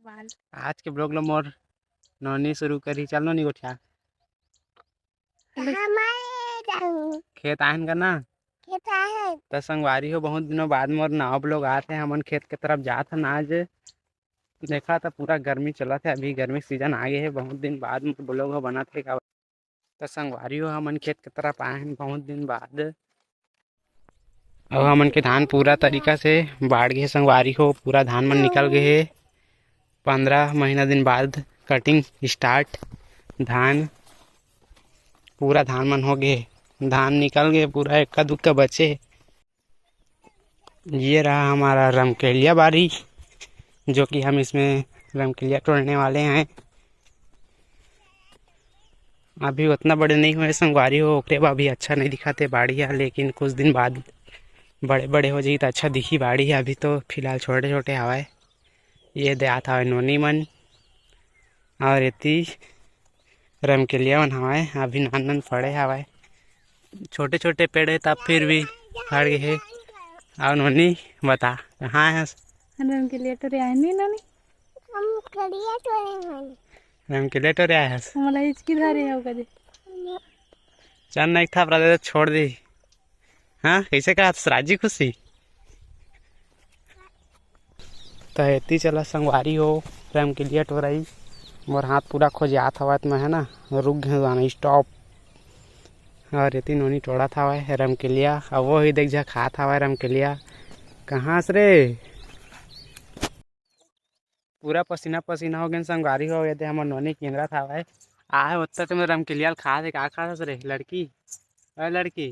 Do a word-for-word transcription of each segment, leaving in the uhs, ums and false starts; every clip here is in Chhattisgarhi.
आज के vlog ला मोर नोनी शुरू करी। चल नोनी गोठिया। खेत आहन का ना? त संगवारी हो, बहुत दिनों बाद मोर नवा vlog आत हे। हमन खेत के तरफ जात हन आज। देखा त पूरा गर्मी चलत हे, अभी गर्मी season आ गे हे। बहुत दिन बाद मोर vlog ह बनत हे का। त संगवारी हो, हमन खेत के तरफ आए हन बहुत दिन बाद। अउ हमन के धान पूरा तरीका से बाढ़ गे हे संगवारी हो, पूरा धान मन निकल गे हे। पंद्रह महीना दिन बाद cutting start। धान, पूरा धान मन हो गे, धान निकल गे, पूरा एक्का दुक्का बचे। ये रहा हमारा रमकेलिया बारी, जो कि हम इसमें रमकेलिया तोड़ने वाले हैं। अभी उतना बड़े नहीं हुए संगवारी हो, ओकरे बर अभी अच्छा नहीं दिखत हे बाड़ी ह, लेकिन कुछ दिन बाद बड़े बड़े हो जाही त अच्छा दिखी बाड़ी ह। अभी तो फिलहाल छोटे छोटे हवय। ये दे आत हवय नोनी मन, और एती रमकेलिया मन हवय, अभी नान नान फड़े हवय। छोटे छोटे पेड़ हे, तब फिर भी फड़ गे हे। और नोनी बता, कहाँ हस? रमकेलिया टोरे आए नहीं नोनी? हम करिया टोरे हन। रमकेलिया टोरे आए हस? हमला हिचकी धरे हो कदे। चल ना, एक थापरा दे, छोड़ दे। हाँ, कैसे कहा राजी खुशी? त एती चला संगवारी हो, रमकेलिया टोरई। मोर हाथ पूरा खोजियात हवय, त मैं है ना रुक गए जाना, stop। और एती नोनी टोड़त हवय रमकेलिया। अब वो ही देख जा खात हवय रमकेलिया। कहाँ से रे? पूरा पसीना पसीना हो गए संगवारी हो, ये दे हमर नोनी किंदरत हवय। आहे ओत्ता ते में रमकेलिया ल खात हे, का खात हस रे लड़की? ओए लड़की,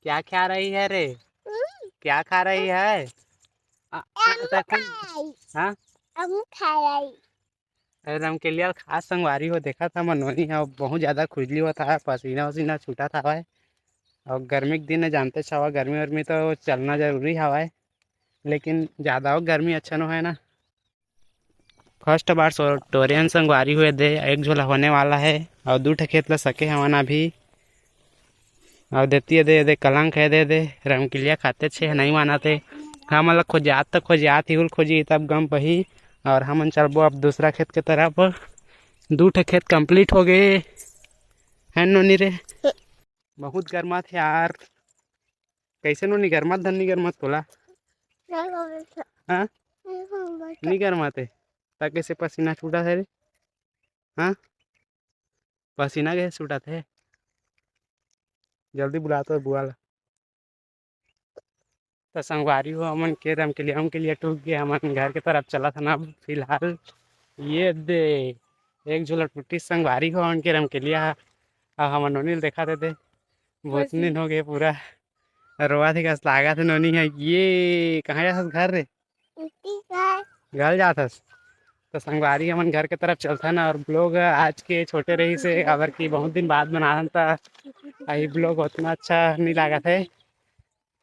क्या खा रही है रे? हम्म? क्या खा रही है? आ, आ, हम तै कौन? खाई। हाँ? हम खाई। अरे रमकेलिया ल खात संगवारी हो, देखत हमर नोनी ह बहुत ज्यादा खुजली होत हवय, पसीना वसीना छूटत हवय। और गर्मी के दिन हे, जानते हवा, गर्मी वर्मी तो चलना जरूरी हवय, लेकिन ज्यादा हो गर्मी अच्छा नो है ना। First बार सो-, टोरे हन संगवारी हो, ये दे एक झोला होने वाला है और दू ठे खेत ला सके हवन अभी। और देती ये दे, ये दे कलंक है, दे दे रमकेलिया खाते छे नहीं मानत हे। हमन ला खोजियात त खोजियात ही, उल खोजी तब गम पही। और हमन चलबो अब दूसरा खेत के तरफ। दू ठे खेत complete हो गए है नोनी रे। बहुत गरमात हे यार। कैसे नोनी गरमात धन नी गरमात तोला? हाँ? नी गरमात हे? त कैसे पसीना छूटत हे रे? हाँ? पसीना कैसे छूटत हे? जल्दी बुला तो बुआ ला। त संगवारी हो, हमन के रमकेलिया उमकेलिया टूट गे, हमन घर के तरफ चलत हन अब फिलहाल। ये दे, एक झोला टूटी संगवारी हो, हमन के रमकेलिया ह। अब हमन नोनी ल देखा दे दे, बहुत दिन हो गए, पूरा रोवा थी कस लागत हे नोनी ह। ये कहाँ जात हस घर रे? घर जात हस? त संगवारी हमन घर के तरफ चलथन और vlog आज के छोटे रही से, काबर कि बहुत दिन बाद बनाथन त अही vlog उतना अच्छा नहीं लागत है,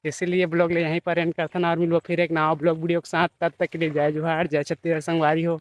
इसीलिए vlog ले यहीं पर end करथन और मिलबो फिर एक नवा vlog video के साथ। तब तक के लिए जय जोहार, जय छत्तीसगढ़ संगवारी हो।